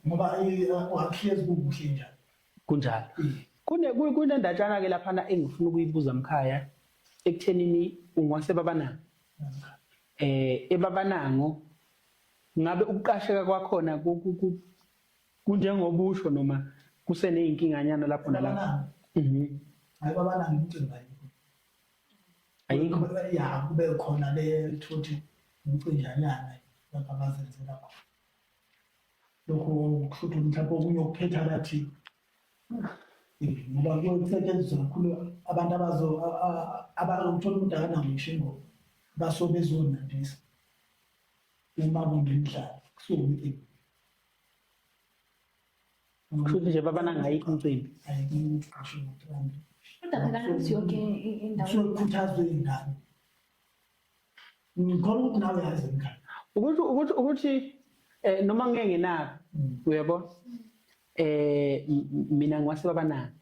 Ngoba akuhlezi kukuhle njalo. Kunjalo. Kunendatshana-ke laphana engifuna ukuyibuza mkhaya ekuthenini ungwasebabanango. Ebabanango ngabe ukuqasheka kwakhona kunjengoba usho noma kuseneyinkinganyana lapho nalapho? Hayi babanango imicimbi ayikho. Ayikho? Ya kube khona le thuthi umcinjanyana lapha abazenzela khona. Lokho kusho ukuthi mhlawumbe okunye okuphetha bathi ngoba kuyosetshenziswa kakhulu abantu abazo abathola umuntu akanawo ngisho ingoma basuke bezonandisa uma kunemidlalo kusuke umcimbi. Kusho ukuthi nje babananga ayikho umcimbi. Ayikho umqasho ngokuqamba. Kodwa phela ngathi yonke indawo. Kusuke kukhuthazwe iy'ngane. Ngikholwa ukuthi nawe yazi mkhaya. Ukuthi noma ngeke nginako uyabona mina ngiwasebabananga.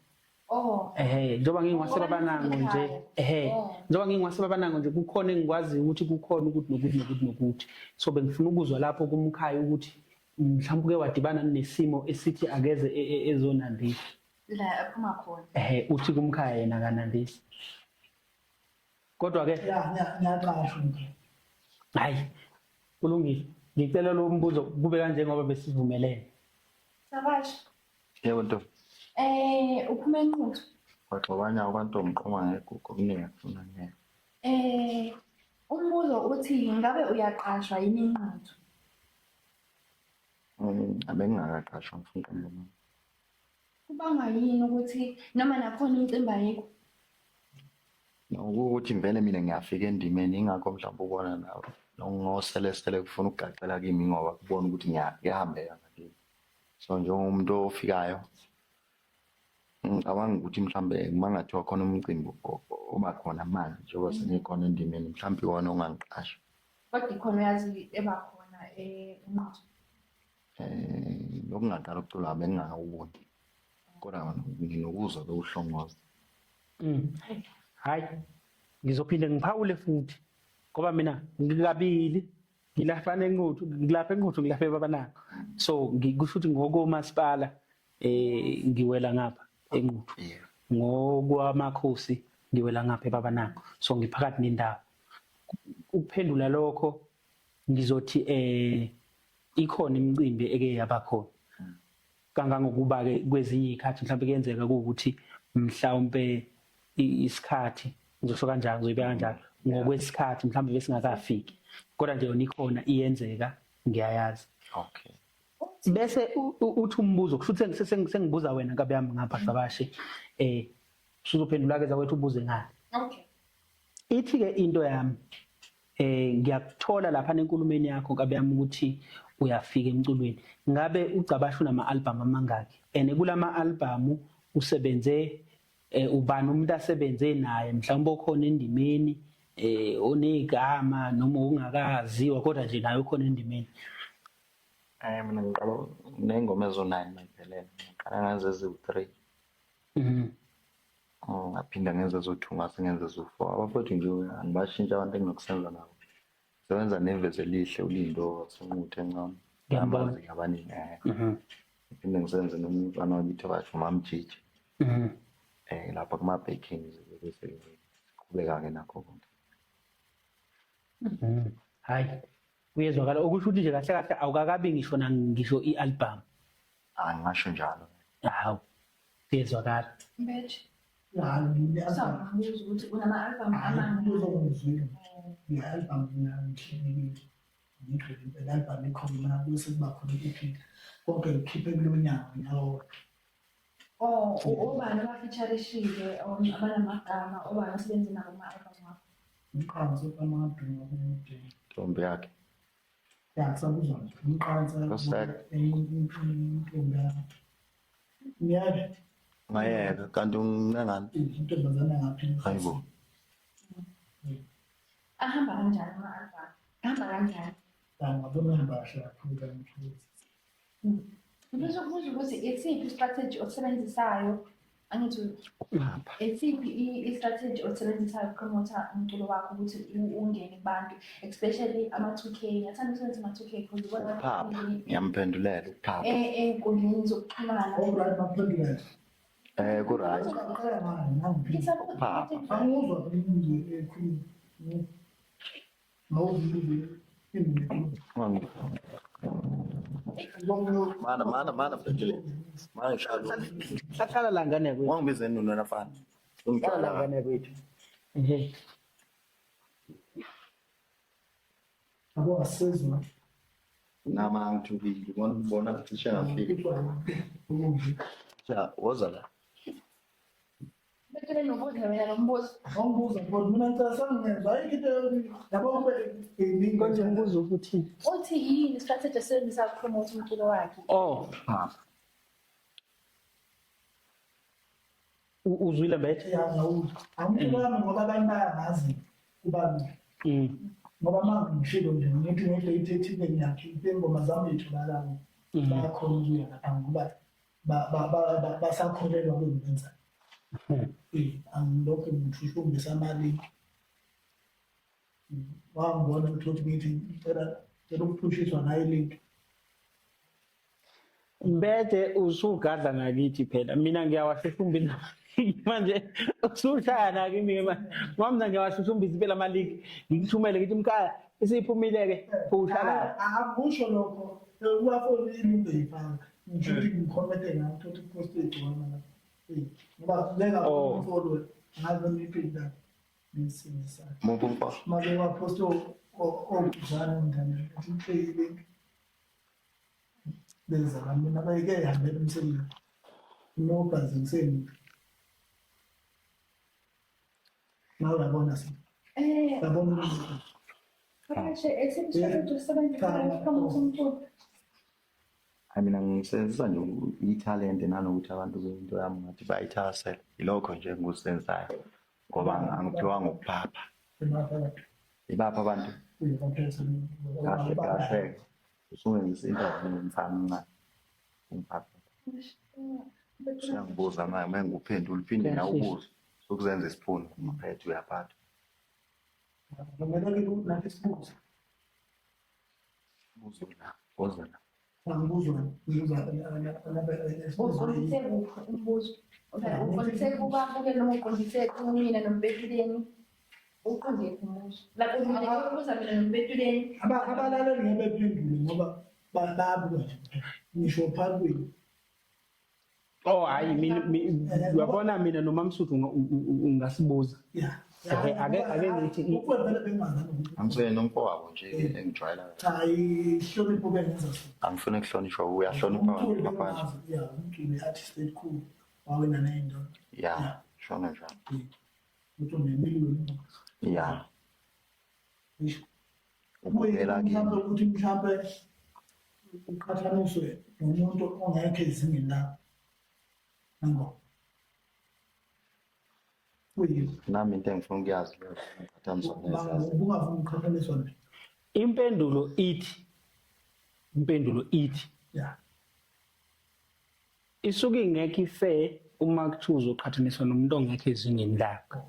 Oh. Ehhe, njengoba ngingiwasebabanango nje, ehhe, njengoba ngingiwasebabanango nje kukhona engikwaziyo ukuthi kukhona ukuthi nokuthi nokuthi nokuthi. So bengifuna ukuzwa lapho kumkhaya ukuthi mhlawumbe uke wadibana nesimo esithi akeze ezonandisa. La aphuma khona. Ehhe, uthi kumkhaya yena akanandisi. Kodwa ke Ya, ngiyaqashwa mkhaya. Hayi, kulungile. Ngicela lo mbuzo kube kanje ngoba besivumelene. Sabasha. Yebo ntombi. Uphuma eNquthu. Waxobanya kwantombi qoma ngegugu okuningi akufuna ngeke. Umbuzo uthi ngabe uyaqashwa yini eNquthu? Abengingakaqashwa ngifuna uqamba amanga. Kubangwa yini ukuthi noma nakhona imicimbi ayikho? Nokuthi vele mina ngiyafika endimeni ingakho mhlawumbe ubona nawe nongoselesele kufuna ukugaxela kimi ngoba kubona ukuthi ngiyahambeka ngakimi. So njengomuntu ofikayo ngicabanga ukuthi mhlawumbe uma ngathiwa khona umcimbi oba khona manje njengoba sengikhona endimeni mhlawumbe iwona ongangiqasha. Kodwa ikhona uyazi eba khona eNquthu. Lokungaqala ukucula bengingakawuboni. Kodwa nginokuzwa bewuhlongoza. Hayi, ngizophinde ngiphawule futhi ngoba mina ngikabili ngilapha eNquthu, ngilapha eNquthu, ngilapha eBabanango. So kusho ukuthi ngokomasipala ngiwela ngapha eNquthu. Ngokwamakhosi ngiwela ngapha eBabanango. So ngiphakathi nendawo. Ukuphendula lokho ngizothi ikhona imicimbi eke yaba khona. Kangangokuba ke kwezinye izikhathi mhlawumbe kuyenzeka ukuthi mhlawumbe isikhathi ngizosho kanjalo, ngizoyibeka kanjalo ngokwesikhathi mhlawumbe besingakafiki, kodwa nje yona ikhona iyenzeka, ngiyayazi. Okay. Bese uthi umbuzo kusho ukuthi sengibuza wena nkabi yami ngapha Gcabashe, usuzophendula ke zakwethu ubuze ngani. Okay. Ithi ke into yami ngiyakuthola lapha nenkulumeni yakho nkabi yami ukuthi uyafika emculweni. Ngabe uGcabashe unama album amangaki? Ene kulama album usebenze ubani umuntu asebenze naye mhlawumbe okhona endimeni onegama noma ongakaziwa kodwa nje naye ukhona endimeni? Mina ngiqala nengoma ezo-9 mayiphelele. Ngiqala ngazo eziwu-3. Ngaphinda ngenza ezo-2 ngase ngenza ezo-4. Abafowethu nje angibashintsha abantu enginokusenza nabo. Sebenza nevezi elihle uLindo waseNquthu encane. Ngiyambona. Amazi abaningi. Ngiphinde ngisenze nomfana wakithi obasho uMamjiji. Lapha kuma-backings bese siqhubeka-ke nakho konke. Hayi, kuyezwakala okusho ukuthi nje kahle kahle awukakabi ngisho na ngisho i-album. Angingasho njalo. Hawu, kuyezwakala. Mbeje. Hayi, ngine-album. Usambuza ukuthi unama-album Hayi, amangaki? umbuzo ongizwile. Nge-album mina ngihlelekile. Ngigxile impela i-album ikhona bese kuba khona i-EP. Konke ngikhiphe kulo nyaka nyawo. Oh, obani abafeaturishile abanamagama, obani osebenze nabo kuma-album wakho? Umqansa amadumo kude. Ntombi yakhe. Ya, kusabuzwa nje. Umqansa Kosek. intombi yakhe. Ngiyeke. Ngayeka kanti ungincengani? Intombazane ngaphi? Hayibo. Ahamba kanjani ama-album? Ahamba kanjani? Ya, ngabona ngibahle kakhulu kanti. Ngifisa ukubuza ukuthi isiphi i-strategy osebenzisayo? Angithi isiphi i-strategy osebenzisayo ukupromotha umculo wakho ukuthi ungene kubantu, especially ama-2K. Ngiyathanda ukusebenzisa ama-2K because ubona Ukuphapha. Ngiyamphendulela ukuphapha. Ey'nkundleni zokuxhumana. All right, baphendulele. Ku-right. Uqala ngani? Nangiphinde. Ngifisa ukubuza Ukuphapha. Angizwa umbuzo ekhuluma. Ngawuzwa umbuzo Mana mana mana mfethu. Mana ngihlala. Hlala la ngane yakwethu. Wangibiza nini wena mfana? Hlala la ngane yakwethu. Ehe. Abo asizwa. Nama angithukile, ubona ubona cishe ngafika. Cha, woza la. Bethele nobuza wena lo mbuzo. Awungibuza kodwa mina ngicela sengingenza ayikho into yabo kube iningi. Konje umbuzo ubuthini? Uthi yini istrategy esebenzisa ukupromote umculo wakhe? Oh. Uzwile mbethe? Ya ngawuzwa. Awumculo wami ngoba abanye bayangazi kubalula. Ngoba uma ngishilo nje ngithi ngedate ethile ngiyakhipha ingoma zami ey'tholakalayo. Bayakhona ukuya lapha ngoba basakholelwa kwengiyenzayo. Angilokhu ngishushumbisa amalinki. Wangibona ukuthi ngithi ngicela ngicela ukuphushiswa nayo ilink. Mbethe usugadla ngakithi phela mina ngiyawashushumbisa manje usushaya nakimi manje ngoba mina ngiyawashushumbisa impela amalink ngikuthumele ngithi mkhaya isiphumile-ke phusha la. Akusho lokho uwafonile into eyifaka ngisho ukuthi ngikhomente ngayo ukuthi uposte igcona la. Ngoba ngeke umfolo ngazi noma iphi la. Muphi umfo? Make waphosta obuzane mngane ukuthi inhlekile beza mina bayike ihambela umsebenzi nobhazi ngiseni nawe uyabona se uyabona Kahle esithi usebenzisa promote umculo. Hayi mina ngisebenzisa nje ithalente nanokuthi abantu into yami ngathi bayithakasela. Yilokho nje engikusebenzisayo ngoba angiphiwanga ukuphapha. Ibaphi abantu? Kahle kahle. Usungenzisa interview nomfana omncane. Ungiphatha. Usuyangibuza manje uma ngikuphendula uphinde nawe ubuze. Sukuzenza isiphunu ngiphethe uyaphatha. Kumele nathi sibuze. Buzo la, woza la. Angibuzo ngibuza Uqondise kuphi umbuzo? Uqondise kubabuke noma uqondise kumina nombetuleni? Uqonde phi umbuzo? Like ubuza mina nombetuleni. Abalaleli ngeke bephendule ngoba bayabuka nje ngisho phakweni. Oh hayi mina uyabona mina noma Msuthu ungasibuza. Yeah. Ake ngithi Ukuba vele bengingazani ukuthi Angisuye nomfowabo nje engijwayela. cha ihlonipho bengenza so. Angifuni ukuhlonishwa uyahlonipha abantu ngaphandle. Yeah, umculi artist elikhulu wawina neyindoda. Yeah, shona njalo. Ukuthi unemiliyoni. Yeah. Ngisho Ubukela kimi. Mhlawumbe ukuthi mhlawumbe uqhathaniswe nomuntu ongekho ezingeni lakho. Nango. Kuyini? Nami into engifuna ukuyazi leyo ngiqhathaniswa nezazi. Ubungavumi ukuqhathaniswa nje. Impendulo ithi isuke ingekho i-fair uma kuthiwa uzoqhathaniswa nomuntu ongekho ezingeni lakho.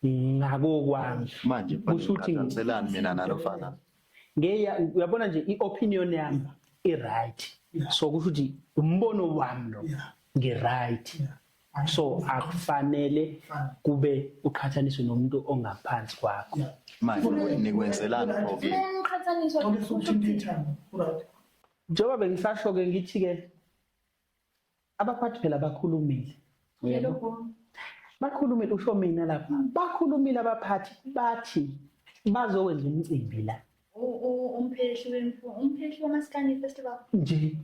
Ngakokwami. Manje Kusho ukuthi ngiqhathaniselani mina nalo fana? Ngeya uyabona nje i-opinion yami i-right. So kusho ukuthi umbono wami lo ngi-right. So akufanele kube uqhathaniswe nomuntu ongaphansi kwakho. Manje nikwenzelani pho kimi? Uqhathaniswa Kusho ukuthi ithando. Right. Njengoba bengisasho ke ngithi ke abaphathi phela bakhulumile. Uyabo? Bakhulumile usho mina lapha. Bakhulumile abaphathi bathi bazokwenza umcimbi la. Umphehli wamaskandi festival. Nje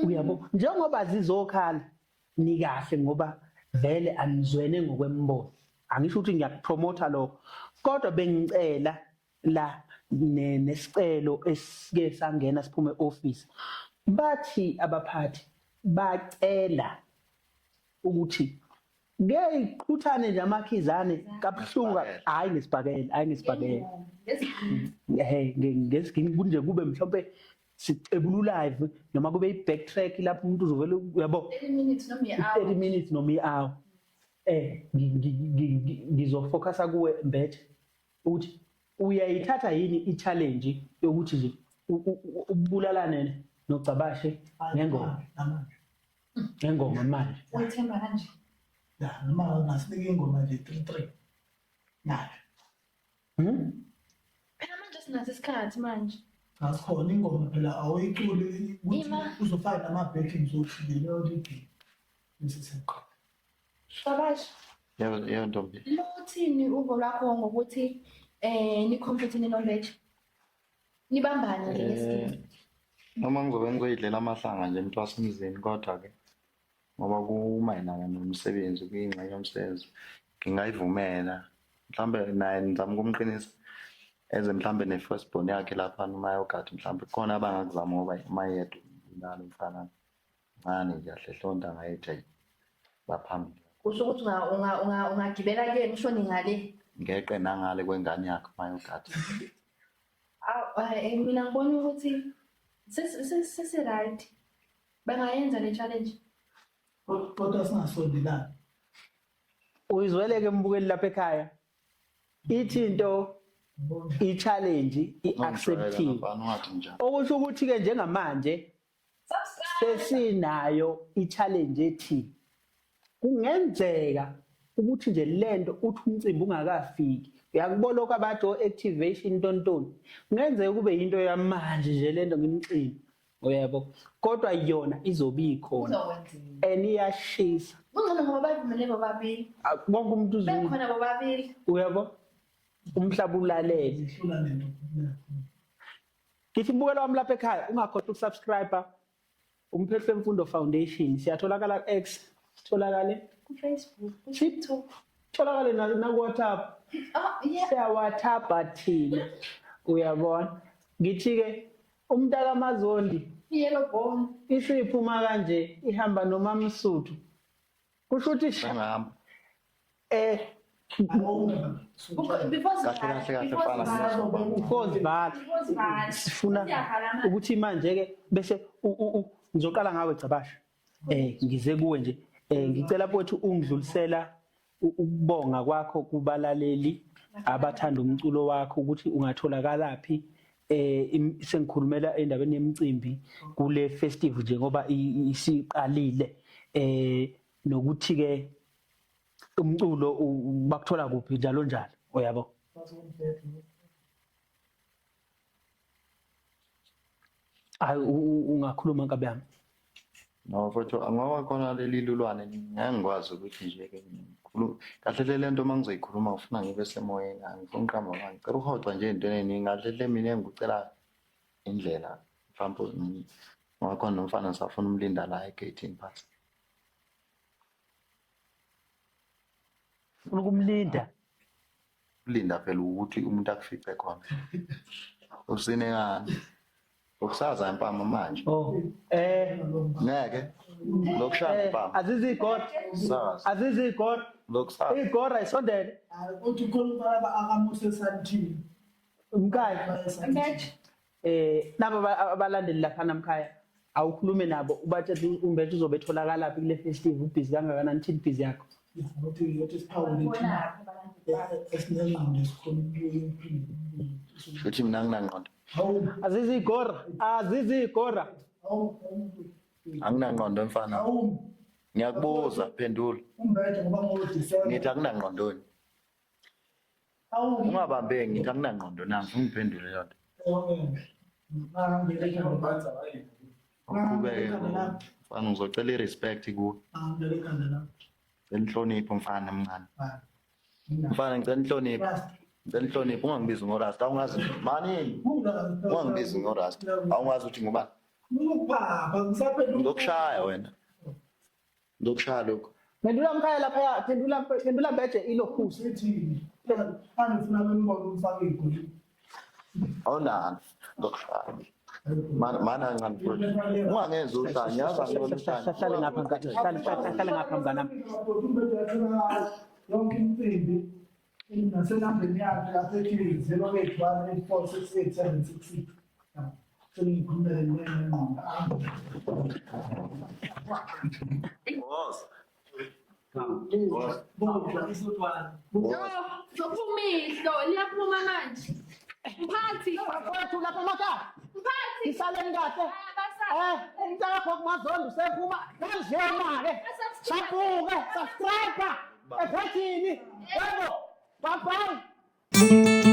uyabo njengoba zizokhala nikahle ngoba vele anizwene ngokwembono. Angisho ukuthi ngiyakupromota lokho kodwa bengicela la nesicelo esike sangena siphume office bathi abaphathi bacela ukuthi ke iqhuthane nje amakhizane kabuhlungu hayi ngesibhakela hayi ngesibhakela ehe ngesigini kunje kube mhlawumbe sicebula live noma kube i-back track lapho umuntu uzovele uyabo 30 minutes noma i-hour 30 minutes noma i-hour ngizofocusa kuwe Mbethe ukuthi uyayithatha yini i-challenge yokuthi nje ubulalane nogcabashe ngengoma ngengoma manje uyithemba kanje Ya noma ngasinika ingoma nje 3-3 manje phela manje sinaso isikhathi manje asikhona ingoma phela awuyiculi ukuthi uzofaka nama-backings othile leyo nto bese siyaqala. Gcabashe Yebo yebo ntombi. Luthini uvo lwakho ngokuthi nicompete ninombethe? Nibambane nje ngesikhathi. Noma ngizobe ngizoyidlela amahlanga nje mntu wasemzini kodwa-ke ngoba kumayelana nomsebenzi kuyingxenye yomsebenzi ngingayivumela mhlawumbe naye ngizama ukumqinisa eze mhlawumbe ne-first born yakhe lapha noma ayogada mhlawumbe khona abangakuzama ngoba uma yedwa njalo mfana ncane nje ahlehlonta ngayethi ayi baphambili. Kusho ukuthi ungagibela kuyena ushone ngale. Ngeqe nangale kwengane yakhe uma yogada. Awu, mina ngibona ukuthi sesi-right. Bangayenza le challenge. Kodwa singasondelani. Uyizwele-ke mbukeli lapha ekhaya. Ithi into i-challenge i-accepting. Okusho ukuthi-ke njengamanje sesinayo i-challenge ethi kungenzeka ukuthi nje lento uthi umcimbi ungakafiki uyakubona lokho abathi o-activation ntontoni kungenzeka kube yinto yamanje nje lento ngimcimbi uyabo kodwa yona izobe ikhona and iyashisa kungcono ngoba bayivumele bobabili ah, wonke umuntu uzwile bekhona bobabili uyabo umhlaba ulalele Ngithi mbukelo wami lapha ekhaya ungakhohlwa ukusubscribe Umphehlo Wemfundo Foundation. Siyatholakala ku-X, sitholakale ku-Facebook, ku-TikTok. Tholakale naku-WhatsApp. Oh, yeah. Siyawathapha thina. Uyabona? Ngithi-ke umntaka Mazondi Yellow bone. Isiphuma kanje ihamba noMamsuthu. Kusho ukuthi Sengihamba. Before Kahle kahle kahle mfana before zivala sifuna ukuthi manje ke bese ngizoqala ngawe Gcabasha. Ngize kuwe nje. Ngicela mfowethu ungidlulisela ukubonga kwakho kubalaleli abathanda umculo wakho ukuthi ungatholakalaphi sengikhulumela endabeni yemicimbi kule festive nje ngoba isiqalile nokuthi ke umculo bakuthola kuphi njalo njalo uyabo. Hayi ungakhuluma nkabi yami. No mfowethu ngoba khona leli lulwane ngeke ngikwazi ukuthi nje ke ngikhulume kahle le lento uma ngizoyikhuluma ngifuna ngibe semoyeni angifuni uqamba amanga ngicela uhoxa nje ey'ntweni ey'ningi kahle le mina engikucela indlela mhlawumbe ngoba khona nomfana ngisafuna umlinda la egeyithini phansi. Ufuna ukumlinda? Ulinda phela ukuthi umuntu akufice khona. Usine ngani? Ukusaza impama manje. Oh, Ngeke. Lokushaya impama. Azizi igora. Sazi. Azizi igora. Lokusaza. Igora isondele. Uthi khona umfana akamuse santini. Mkhaya. Nabo abalandeli lapha namkhaya awukhulume nabo ubatshele uMbethe uzobe etholakala phi kule festive ubhizi kangakanani thini busy yakho. Ukuthi yothi siphawule thina esinengqondo esikhona ukuphila. Futhi mina anginangqondo. Azizi igora, azizi igora. Anginangqondo mfana. Ngiyakubuza phendula. Umbethe ngoba ngoDisemba. Ngithi akunangqondoni. Ungabambeki ngithi akunangqondo na ngifuna ungiphendule leyo nto. Uqhubeke mfana ngizocela i-respect kuwe. Ngicela inhlonipho mfana mncane. Mfana ngicela inhlonipho. Ngicela inhlonipho ungangibizi ngoRasta awungazi manini. Ungangibizi ngoRasta awungazi ukuthi ngubani. Ngizokushaya wena. Ngizokushaya lokho. Phendula mkhaya lapha phendula phendula Mbeje ilokhu. Sithini? Angifuna bembona umfake igoli. Awunani ngizokushaya. Mana kancane futhi. Ungangenzi uhlanya, yazi angilona uhlanya. Hlale ngapha mngani, hlale hlale ngapha mnganami. Yonke imicimbi nasenambeni yakhe lapha ethi 081 8468 766. Sengikhulumele nengqondo. Zophuma ihlo, liyaphuma manje. Mphathi. Bafowethu lapha emakhaya. Mphathi. Isaleni kahle. Umntakakho kumazondo usephuma kanjena-ke. Sabuke, subscribe ephethini. Yebo. Bye bye.